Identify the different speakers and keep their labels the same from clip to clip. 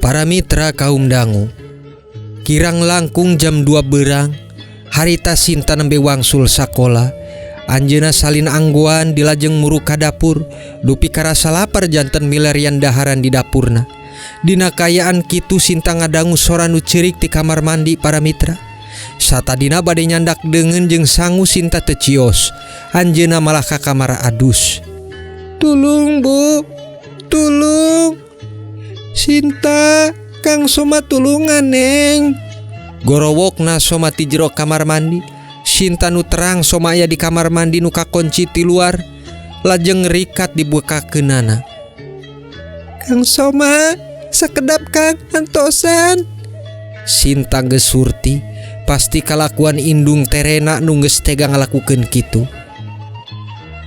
Speaker 1: Para mitra kaum dangu, kirang langkung jam 2 berang harita Sinta nembe wangsul sakola. Anjeunna salin anggoan dilajeng muru ka dapur dupi karasa lapar janten milarian daharan di dapurna. Dina kaayaan kitu Sinta ngadangu sora nu ceurik ti kamar mandi, para mitra. Satadina bade nyandak deungeun jeung sangu, Sinta teu cios. Anjeunna malah ka kamar adus. "Tulung, Bu, tulung. Sinta, Kang Soma, tulungan, Neng," gorowokna Soma ti jero kamar mandi. Sinta nu terang Soma aya di kamar mandi nu kakunci ti luar lajeng rikat dibukakeunana. "Kang Soma, sakedap, Kang, antosan." Sinta geus surti pasti kalakuan indung terena nu geus tega ngalakukeun kitu.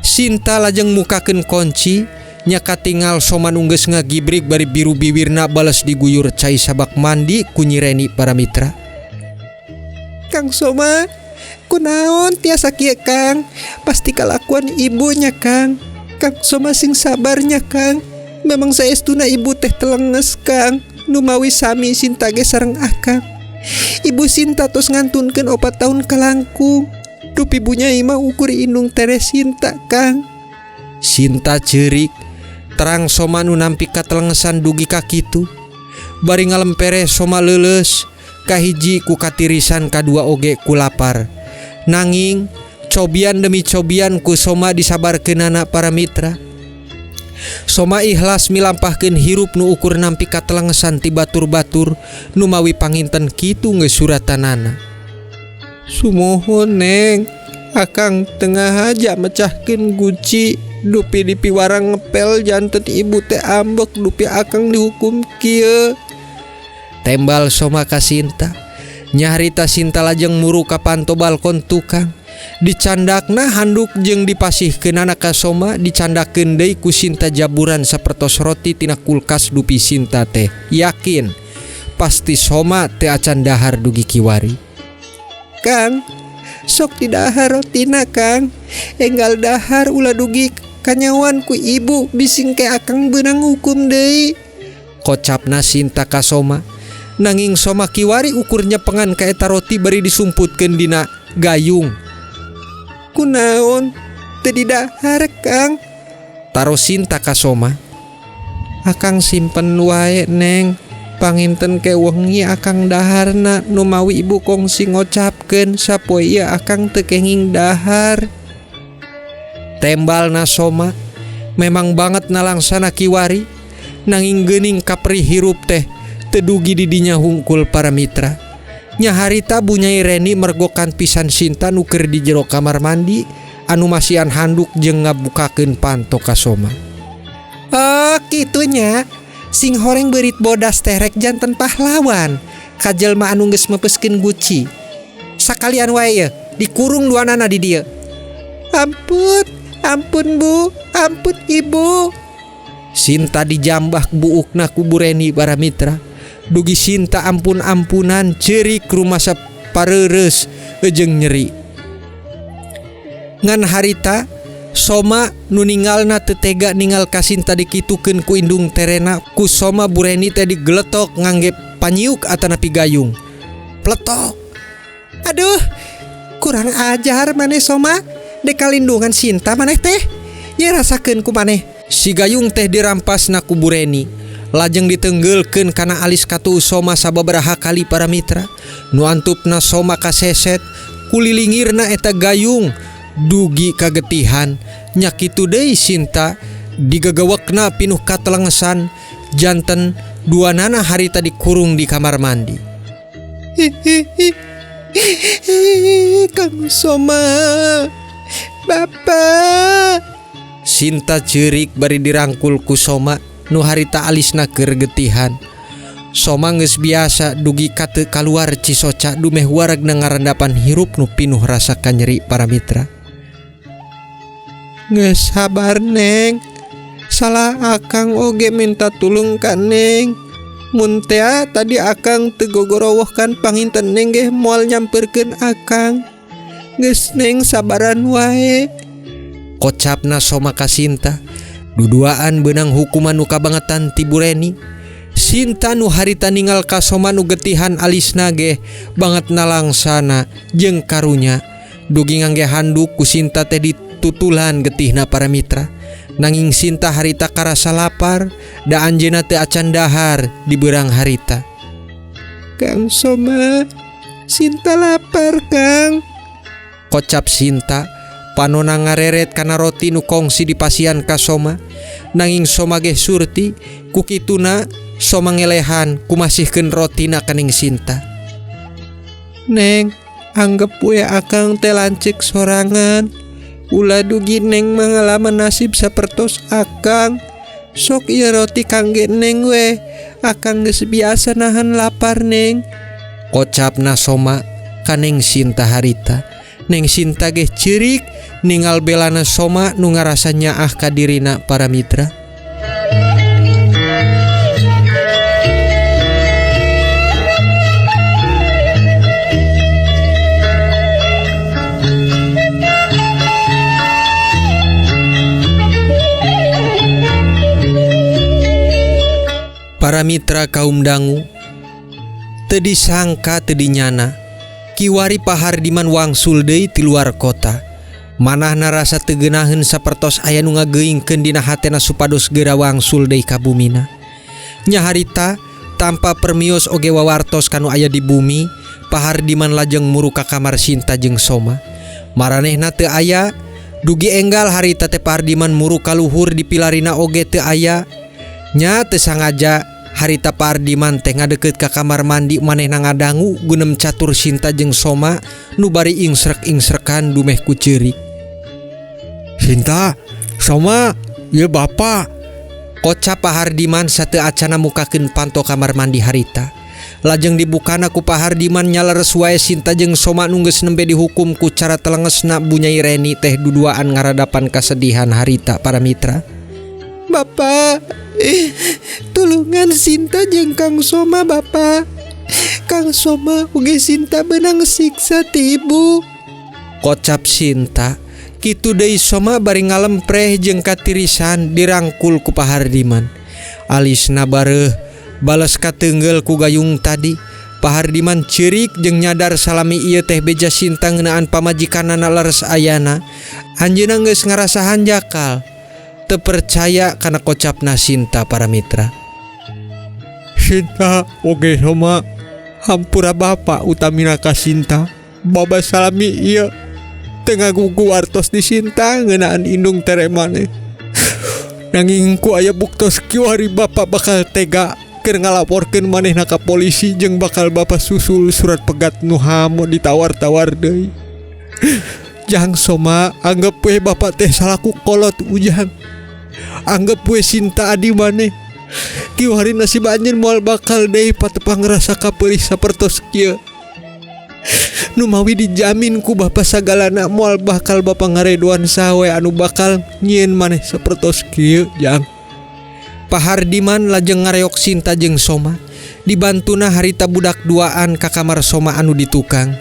Speaker 1: Sinta lajeng mukakeun kunci nya katingal Soma nu geus ngagibrik bari biru bibirna bales diguyur cai sabak mandi ku Nyi Reni, para mitra. "Kang Soma, kunaon tiasa kieu, Kang? Pasti kalakuan ibunya, Kang. Kang Soma sing sabarnya, Kang. Memang saestuna ibu teh telenges, Kang. Numawi sami Sinta ge sareng akang. Ibu Sinta tos ngantunkeun 4 tahun kalangkung. Dupi Bu Nyai mah ukur indung tere Sinta, Kang." Sinta ceurik terang Soma nu nampi katelengesan dugi ka kitu. Bari ngalempere Soma leuleus, kahiji ku katirisan, kadua oge ku lapar. Nanging cobian demi cobian ku Soma disabarkeunana, para mitra. Soma ikhlas milampahkeun hirup nu ukur nampi katelengesan ti batur-batur numawi panginten kitu geus suratanana. "Sumuhun, Neng, akang teu ngahaja mecahkeun guci. Dupi dipiwarang ngepel janten ibu teh ambek dupi akang dihukum kieu," tembal Soma ka Sinta. Nyarita Sinta lajeng muru ka panto balkon tukang. Dicandakna handuk jeung dipasihkeunana ka Soma. Dicandakeun deui ku Sinta jaburan sapertos roti tina kulkas dupi Sinta teh yakin pasti Soma teu acan dahar dugi kiwari. "Kang, sok didahar rotina, Kang. Enggal dahar, ulah dugi kanyahoan ku ibu, bising ke akang beunang hukum deui," kocapna Sinta ka Soma. Nanging Soma kiwari ukur nyepengan ka eta roti bari disumputkeun dina gayung. "Kunaon teu didahar, Kang?" taros Sinta ka Soma. "Akang simpen wae, Neng. Panginten ke wengi akang daharna. Numawi ibu kongsi ngocapkeun sapoe ieu akang teu kenging dahar," tembalna Soma. Memang banget nalangsana kiwari, nanging geuning kaperi hirup teh teu dugi di dinya hungkul, para mitra. Nya harita Bu Nyai Reni mergokan pisan Sinta nu keur di jero kamar mandi anu masihan handuk jeung ngabukakeun panto ka Soma. "Oh, kitunya. Sing horeng beurit bodas teh rek janten pahlawan ka jelma anu geus meupeskeun guci. Sakalian wae ye, dikurung duanana di dieu." "Ampun, ampun, Bu, ampun, Ibu." Sinta dijambak buukna ku Bu Reni, para mitra. Dugi Sinta ampun-ampunan, ceurik rumasa pareureus jeung nyeri. Ngan harita Soma nu ningalna teu tega ningal ka Sinta dikitukeun ku indung terena. Ku Soma Bu Reni teh digeletok ngangge panyiuk atanapi gayung. Pletok. "Aduh, kurang ajar maneh, Soma. Dek kalindungan Sinta maneh teh. Ye, rasakeun ku maneh." Si gayung teh dirampasna ku Bu Reni. Lajeng ditenggelkeun kana alis katuhu Soma sababaraha kali, para mitra. Nu antupna Soma kaseset kulilingirna eta gayung dugi kagetihan. Nya kitu deui Sinta digagawekna pinuh katelengesan janten duanana harita dikurung di kamar mandi. "Kang Soma, Bapak," Sinta ceurik bari dirangkul ku Soma nu harita alisna keur getihan. Soma geus biasa dugi ka teu kaluar cisoca dumeh waragna ngarandapan hirup nu pinuh rasa kanyeri, para mitra. "Geus sabar, Neng. Salah akang oge minta tulung ka Neng. Mun tea tadi akang teu gogorowoh kan panginten Neng ge moal nyamperkeun akang. Geus, Neng, sabaran wae," kocapna Soma ka Sinta. Duduaan beunang hukuman nu kabangetan ti Bu Reni. Sinta nu harita ningal ka Soma nu getihan alisna ge banget nalangsana jeung karunya. Dugi ngangge handuk ku Sinta teh ditutulan getihna para mitra. Nanging Sinta harita karasa lapar da anjeunna teu acan dahar di beurang harita. Kang Soma, Sinta lapar Kang. Kocap Sinta panona ngareret kana roti nu kongsi dipasihan ka Soma. Nanging Soma ge surti ku kituna Soma ngelehan kumasihkeun rotina ka Ning Sinta. Neng, anggep we akang teh lanceuk sorangan. Ulah dugi Neng mangalaman nasib sapertos akang. Sok ieu roti kangge Neng we. Akang geus biasa nahan lapar Neng. Kocapna Soma ka Neng Sinta harita. Neng Sinta ge ceurik ningal belana Soma nu ngarasa nyaah ka dirina para mitra. Para mitra kaum dangu, teu disangka teu dinyana, kiwari Pahardiman wangsul deui ti luar kota. Manahna rasa teu geunaheun sapertos aya nu ngageuingkeun dina hatena supados geura wangsul deui ka bumina. Nya harita tanpa permios oge wawartos kanu aya di bumi, Pahardiman lajeng muru ka kamar Sinta jeung Soma. Maranehna teu aya, dugi enggal harita teh Pahardiman muru ka luhur di pilarina oge teu aya. Nya teu sangaja harita Pahardiman teh ngadeukeut ka kamar mandi manehna ngadangu gunem catur Sinta jeung Soma nu bari ingsrek-ingsrekan dumeh ku ceurik. Sinta, Soma, ieu bapa. Kocap Pahardiman sateu acana mukakeun panto kamar mandi harita. Lajeng dibukana ku Pahardiman nyaleres wae Sinta jeung Soma nu geus nembe dihukum ku cara telengesna Bu Nyai Reni teh duduaan ngaradapan kasedihan harita para mitra. Bapak, tulungan Sinta jeung Kang Soma Bapak. Kang Soma ugi Sinta beunang siksa ti ibu. Kocap Sinta, kitu deui Soma bari ngalempreh jeung katirisan dirangkul ku Pahardiman. Alisna bareuh bales kateungeul ku gayung tadi. Pahardiman ceurik jeung nyadar salami ieu teh beja Sinta ngeunaan pamajikanana leres ayana. Anjeunna geus ngarasa hanjakal. Teu percaya kana kocapna Sinta para mitra. Sinta oge Soma, hampura bapa utamina ka Sinta. Baba salami ieu teu ngagugu artos di Sinta ngeunaan indung tere maneh. Nanging ku aya buktos kiwari bapa bakal tega keur ngalaporkeun manehna ka polisi jeung bakal bapa susul surat pegat nu hamo ditawar-tawar deui. Jang Soma, anggap we bapa teh salaku kolot ujang. Anggap we Sinta adi maneh. Kiwari nasib anjeun moal bakal deui patepang ngrasa kapeurih sapertos kieu. Nu mawi dijamin ku bapa sagalana moal bakal bapa ngaredoan saha anu bakal nyieun maneh sapertos kieu jang. Pahardiman lajeng ngareok Sinta jeung Soma. Dibantuna harita budak duaan ka kamar Soma anu di tukang.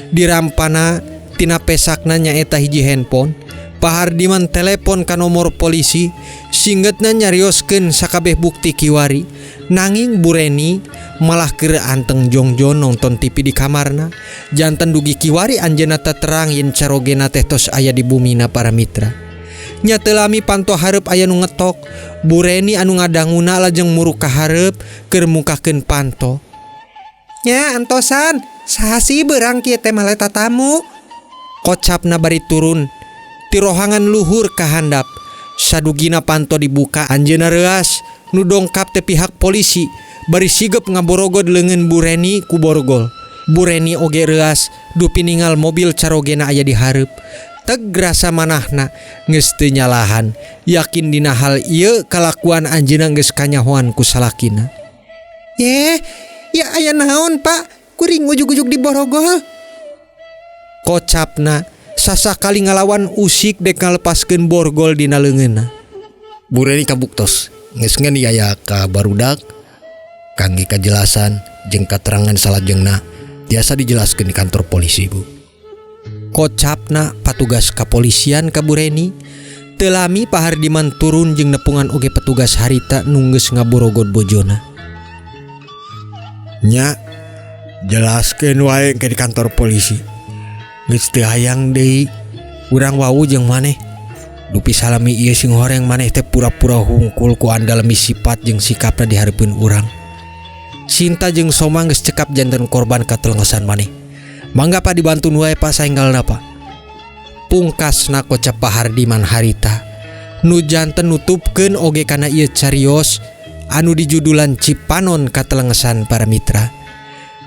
Speaker 1: Dirampana tina pesakna nyaeta hiji handphone. Pahardiman telepon ka nomor polisi, singgetna nyarioskeun sakabeh bukti kiwari. Nanging Bu Reni malah keur anteng jongjon nonton TV di kamarna. Janten dugi kiwari anjeunna teh terang yen carogena teh tos aya di bumina para mitra. Nya teu lami panto hareup aya nu ngetok. Bu Reni anu ngadanguna lajeng muruk ka hareup keur mukakeun panto. Nya antosan, saha sih beurang kieu teh maleta tamu? Kocapna bari turun ti rohangan luhur ka handap. Sadugina panto dibuka anjeunna reuas nu dongkap teh pihak polisi bari sigep ngaborogod leungeun Bu Reni ku borgol. Bu Reni oge reuas dupi ningal mobil carogena aya di hareup. Teg rasa manahna geus teu nyalahan, yakin dina hal ieu kalakuan anjeunna geus kanyahoan ku salakina. Yeh, ya aya naon Pak? Kuring ujug-ujug di borogol. Kocapna sasakali ngalawan usik dek ngalepaskeun borgol dina leungeunna.
Speaker 2: Bu Reni kabuktos geus ngeun aya ka barudak kangge kajelasan jeung katerangan salajengna tiasa dijelaskeun di kantor polisi Bu.
Speaker 1: Kocapna patugas kapolisian ka Bu Reni. Teu lami Pahardiman turun jeung nepungan oge petugas harita nu geus ngaborogod bojona. Nya jelaskeun wae ke di kantor polisi. Geus teu hayang deui urang wawuh jeung maneh. Dupi salami ieu sing horeng maneh teh pura-pura hungkul ku andalemi sifat jeung sikapna di hareupeun urang. Sinta jeung Soma geus cekap janten korban katelengesan maneh. Mangga Pak dibantu wae Pak saenggalna Pak. Pungkasna kocap Pak Hardiman harita. Nu janten nutupkeun oge kana ieu carios anu dijudulan Cipanon katelengesan para mitra.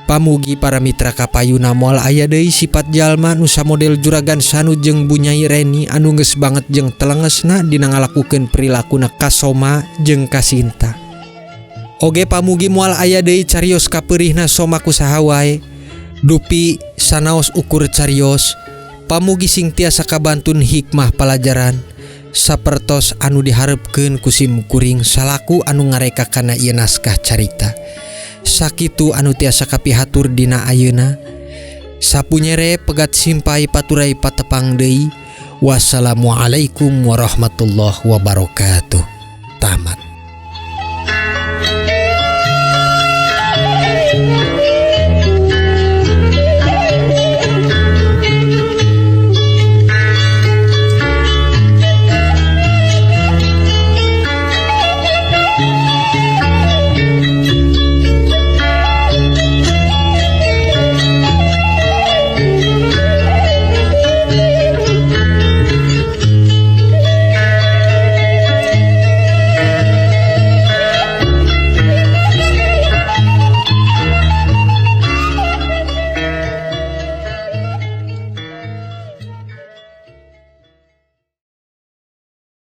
Speaker 1: Pamugi para mitra kapayuna moal aya deui sifat jalma nu samodel Juragan Sanu jeung Bu Nyai Reni anu geus banget jeung telengesna dina ngalakukeun perilakuna ka Soma jeung ka Sinta. Oge pamugi moal aya deui carios kapeurihna Soma ku saha wae. Dupi sanaos ukur carios, pamugi sing tiasa kabantun hikmah palajaran sapertos anu diharepkeun ku sim kuring salaku anu ngareka kana ieu naskah carita. Sakitu anu tiasa kapihatur dina ayeuna. Sapunyere pegat simpai paturai patepang deui. Wassalamualaikum warahmatullahi wabarakatuh. Tamat.